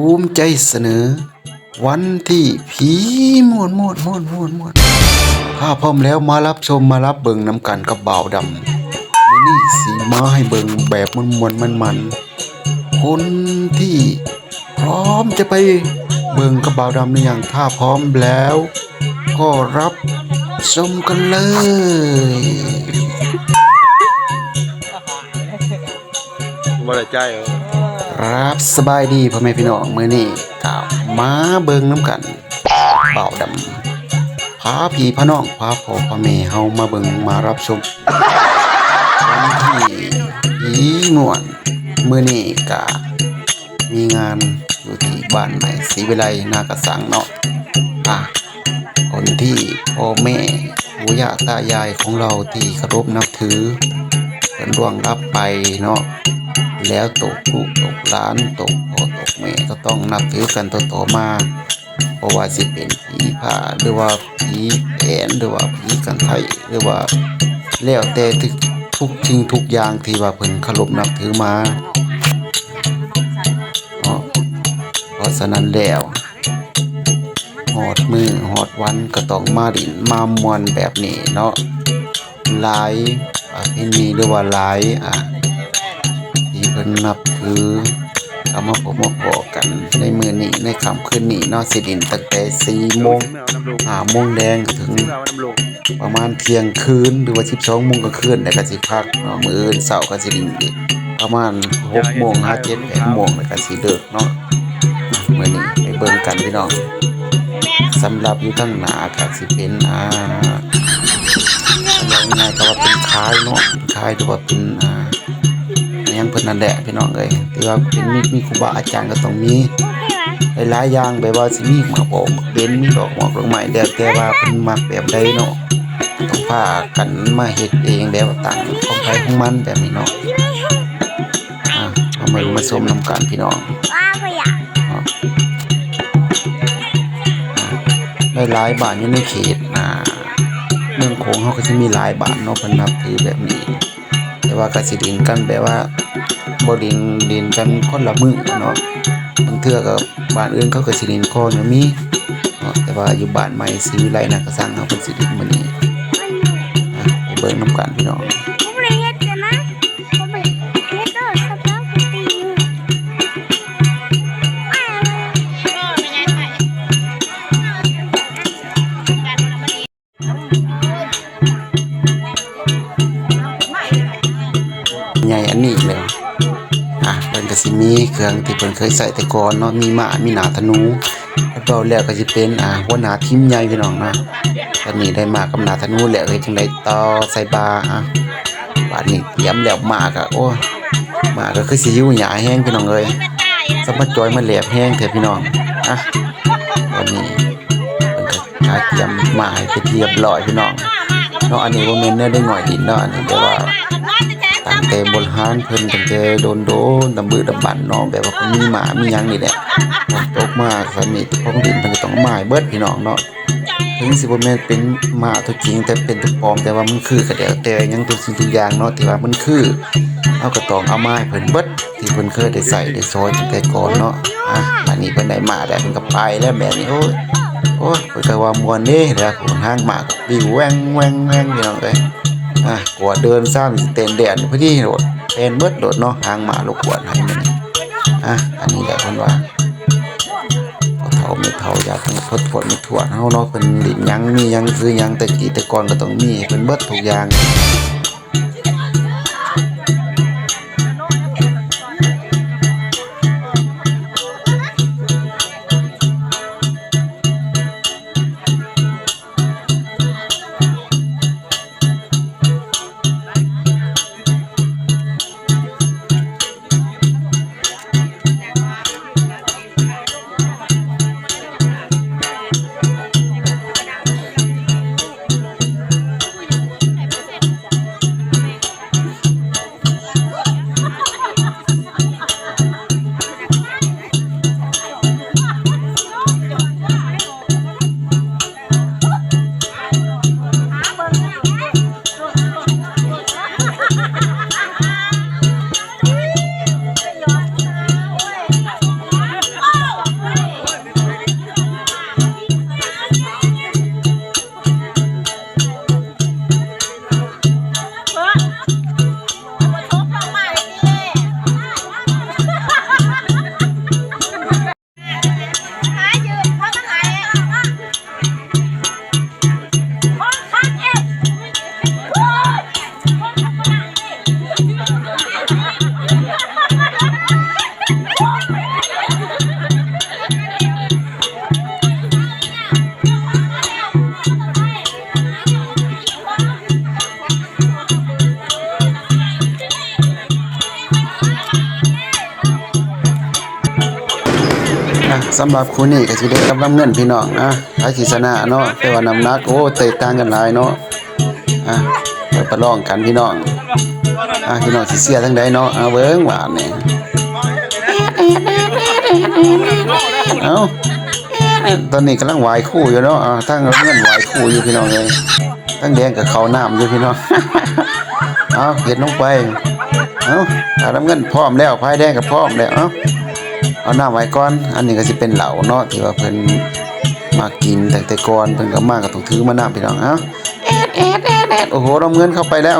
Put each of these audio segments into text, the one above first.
ພູມໃຈສະເໜີ ວັນທີຜີມ່ວນໆໆໆໆ ຖ້າພ້ອມແລ້ວມາຮັບຊົມມາຮັບເບິ່ງນຳກັນກັບບ່າວດຳ. ມື້ນີ້ຊິມາໃຫ້ເບິ່ງແບບມ່ວນໆມັນໆ ຄົນທີ່ພ້ອມຈະໄປເບິ່ງກັບບ່າວດຳຫຼືຍັງ? ຖ້າພ້ອມແລ້ວກໍຮັບຊົມກັນເລີຍ. ບໍ່ໄດ້ໃຈ ຄັບ ສະບາຍດີພໍ່ແມ່ພີ່ນ້ອງ ມື້ນີ້ກໍມາເບິ່ງນຳກັນ ບ່າວດຳ ພາພີ່ພານ້ອງ ພາພໍ່ພາແມ່ເຮົາມາເບິ່ງມາຮັບຊົມ ວັນທີຜີມ່ວນ. ມື້ນີ້ກະມີງານຢູ່ທີ່ບ້ານໃໝ່ສີວິໄລ ນາກະສັງເນາະ ອາ ຄົນທີ່ພໍ່ແມ່ປູ່ຍ່າຕາຍາຍຂອງເຮົາທີ່ເຄົາລົບນັບຖື ເພິ່ນລ່ວງລັບໄປເນາະ ແລ້ວຕົກລູກຕົກຫຼານ ຕົກພໍ່ຕົກແມ່ ກໍຕ້ອງນັບຖືກັນຕໍ່ໆມາ ບໍ່ວ່າຊິເປັນຜີພ້າ ຫຼືວ່າຜີແຜນ ຫຼືວ່າຜີກັນໄພ ຫຼືວ່າແລ້ວແຕ່ທຸກສິ່ງທຸກຢ່າງທີ່ວ່າເພິ່ນເຄົາລົບນັບຖືມາເນາະ. ເພາະສະນັ້ນແລ້ວ ຮອດມື້ຮອດວັນກໍຕ້ອງມາຫຼິ້ນມາມ່ວນແບບນີ້ເນາະ. ຫຼາຍປະເພນີ ຫຼືວ່າຫຼາຍ ອາ ທີ່ເພິ່ນນັບຖື ກໍມາພົບມາພໍ້ກັນໃນມື້ນີ້ ໃນຄ່ຳຄືນນີ້ເນາະ. ຊິຫຼິ້ນຕັ້ງແຕ່ສີ່ໂມງ ຫ້າໂມງແລງ ເຖິງປະມານທ່ຽງຄືນ ຫຼືວ່າສິບສອງໂມງກາງຄືນ ແລ້ວກໍຊິພັກເນາະ. ມື້ອື່ນເຊົ້າກໍຊິຫຼິ້ນອີກປະມານຫົກໂມງຫາເຈັດແປດໂມງ ແລ້ວກໍຊິເລີກ ເນາະ. ມື້ນີ້ໄປເບິ່ງກັນພີ່ນ້ອງ. ສຳລັບຢູ່ທາງໜ້າກໍຊິເປັນ ອ່າ ເວົ້າງ່າຍໆກໍວ່າເປັນຄ້າຍເນາະ ຄ້າຍ ຫຼືວ່າເປັນ ອ່າ ຫຍັງເພິ່ນນັ້ນແຫຼະພີ່ນ້ອງເອີຍ. ທີ່ວ່າເປັນມີ ມີຄູບາອາຈານກໍຕ້ອງມີຫຼາຍໆຢ່າງ ແບບວ່າຊິມີໝາກບອກໝາກເບັນ ມີດອກໝອກດອກໄມ້ ແລ້ວແຕ່ວ່າເພິ່ນມັກແບບໃດເນາະ. ຕ້ອງພາກັນມາເຮັດເອງ ແບບວ່າຕັ້ງຂອງໃຜຂອງມັນແບບນີ້ເນາະ. ອ່າ ມາເບິ່ງມາຊົມນຳກັນພີ່ນ້ອງ. ອ່າ ຫຼາຍໆບ້ານຢູ່ໃນເຂດ ອ່າ ເມືອງໂຂງເຮົາກໍຊິມີຫຼາຍບ້ານເນາະ ເພິ່ນນັບຖືແບບນີ້ ແຕ່ວ່າກໍຊິຫຼິ້ນກັນແບບວ່າບໍ່ຫຼິ້ນ ຫຼິ້ນກັນຄົນລະມື້ເນາະ. ບາງເທື່ອກໍບ້ານອື່ນເຂົາກໍຊິຫຼິ້ນກ່ອນກໍມີເນາະ ແຕ່ວ່າຢູ່ບ້ານໃໝ່ສີວິໄລນາກະສັງເຮົາເພິ່ນຊິຫຼິ້ນມື້ນີ້. ອ່າ ໄປເບິ່ງນຳກັນພີ່ນ້ອງ. ໃຫຍ່ອັນນີ້ເລີຍ. ອ່າ ເພິ່ນກໍຊິມີເຄື່ອງທີ່ເພິ່ນເຄີຍໃຊ້ແຕ່ກ່ອນເນາະ ມີມ້າ ມີໜ້າທະນູ. ເວົ້າແລ້ວກໍຊິເປັນ ອ່າ ຫົວໜ້າທີມໃຫຍ່ພີ່ນ້ອງເນາະ. ຕອນນີ້ໄດ້ມ້າກັບໜ້າທະນູແລ້ວ ເຮັດຈັ່ງໃດຕໍ່ໃສ່ບ່າ. ອ່າ ບາດນີ້ຕຽມແລ້ວ ມ້າກໍ ໂອ້ຍ ມ້າກໍຄືຊິຫິວຫຍ້າແຮງພີ່ນ້ອງເອີຍ. ສຳມາຈອຍມາແຫຼບແຮງແທ້ພີ່ນ້ອງ. ອ່າ ຕອນນີ້ເພິ່ນກໍກະກຽມມ້າໃຫ້ເປັນທີ່ຮຽບຮ້ອຍພີ່ນ້ອງເນາະ. ອັນນີ້ບໍ່ແມ່ນແນວເດັກນ້ອຍຫຼິ້ນເນາະ ອັນນີ້ແບບວ່າ ຕັ້ງແຕ່ໂບຮານເພິ່ນ ຕັ້ງແຕ່ດົນໆ ດຳບຶດຳບັນເນາະ ແບບວ່າເພິ່ນມີມ້າມີຫຍັງນີ້ແຫຼະ. ຕົກມາກໍມີຂອງຫຼິ້ນ ເພິ່ນກໍຕ້ອງເອົາມາໃຫ້ເບິດພີ່ນ້ອງເນາະ. ເຖິງຊິບໍ່ແມ່ນເປັນມ້າຕົວຈິງ ແຕ່ເປັນຕົວປອມ ແຕ່ວ່າມັນຄືກໍແລ້ວແຕ່ ຫຍັງທຸກສິ່ງທຸກຢ່າງເນາະ ທີ່ວ່າມັນຄື ເຮົາກໍຕ້ອງເອົາມາໃຫ້ເພິ່ນເບິດ ທີ່ເພິ່ນເຄີຍໄດ້ໃຊ້ໄດ້ສອຍຕັ້ງແຕ່ກ່ອນເນາະ. ອ່ະ ບາດນີ້ເພິ່ນໄດ້ມ້າແລ້ວ ເພິ່ນກໍໄປແລ້ວແບບນີ້. ໂອ້ຍ ໂອ້ຍ ເພິ່ນກໍວ່າມ່ວນເດ້ ແລ້ວຫາງມ້າກໍປິວແວ່ງໆໆ ພີ່ນ້ອງເອີຍ. ອ່ະ ກວ່າເດີນຊ້ຳຊິເຕັ້ນແດນພໍດີໂລດ ແລ່ນເບິດໂລດເນາະ ຫາງມ້າລົບກວນໃຫ້ມື້ນີ້. ອ່ະ ອັນນີ້ແຫຼະເພິ່ນວ່າ ພໍ່ເຖົ້າແມ່ເຖົ້າ ຍາດທວດແມ່ທວດເຮົາເນາະ ເພິ່ນຫຼິ້ນຫຍັງ ມີຫຍັງຄືຫຍັງ ແຕ່ກີ້ແຕ່ກ່ອນກໍຕ້ອງມີໃຫ້ເພິ່ນເບິດທຸກຢ່າງ. ສຳລັບຄູ່ນີ້ກໍຊິໄດ້ກັບນ້ຳເງິນພີ່ນ້ອງ ອ່ະ ໃຜຊິຊະນະເນາະ ແຕ່ວ່ານ້ຳໜັກ ໂອ້ ແຕກຕ່າງກັນຫຼາຍເນາະ ອ່ະ ໄປປະລອງກັນພີ່ນ້ອງ ອ່ະ ພີ່ນ້ອງຊິເຊຍທາງໃດເນາະ ເອົາເບິ່ງບາດນີ້ ເອົ້າ ຕອນນີ້ກຳລັງຫວາຍຄູຢູ່ເນາະ ອ່າ ທາງນ້ຳເງິນຫວາຍຄູຢູ່ພີ່ນ້ອງເອີຍ ທາງແດງກໍເຂົ້ານ້ຳຢູ່ພີ່ນ້ອງ ເອົາ ເຮັດລົງໄປ ເອົາ ພາຍນ້ຳເງິນພ້ອມແລ້ວ ພາຍແດງກໍພ້ອມແລ້ວ ເອົາ ເອົານ້ຳໄວ້ກ່ອນ ອັນນີ້ກໍຊິເປັນເຫຼົ້າເນາະ ທີ່ວ່າເພິ່ນມັກກິນຕັ້ງແຕ່ກ່ອນ ເພິ່ນກໍມາກໍຕ້ອງຖືມານຳພີ່ນ້ອງ ເອົາ ແອດໆໆໆ ໂອ້ໂຫ ນ້ຳເງິນເຂົ້າໄປແລ້ວ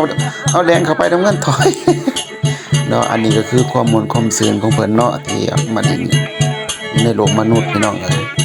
ເອົາແດງເຂົ້າໄປ ນ້ຳເງິນຖອຍ ເນາະ ອັນນີ້ກໍຄືຄວາມມ່ວນຄວາມຊື່ນຂອງເພິ່ນເນາະ ທີ່ມາຫຼິ້ນຢູ່ໃນໂລກມະນຸດພີ່ນ້ອງເອີຍ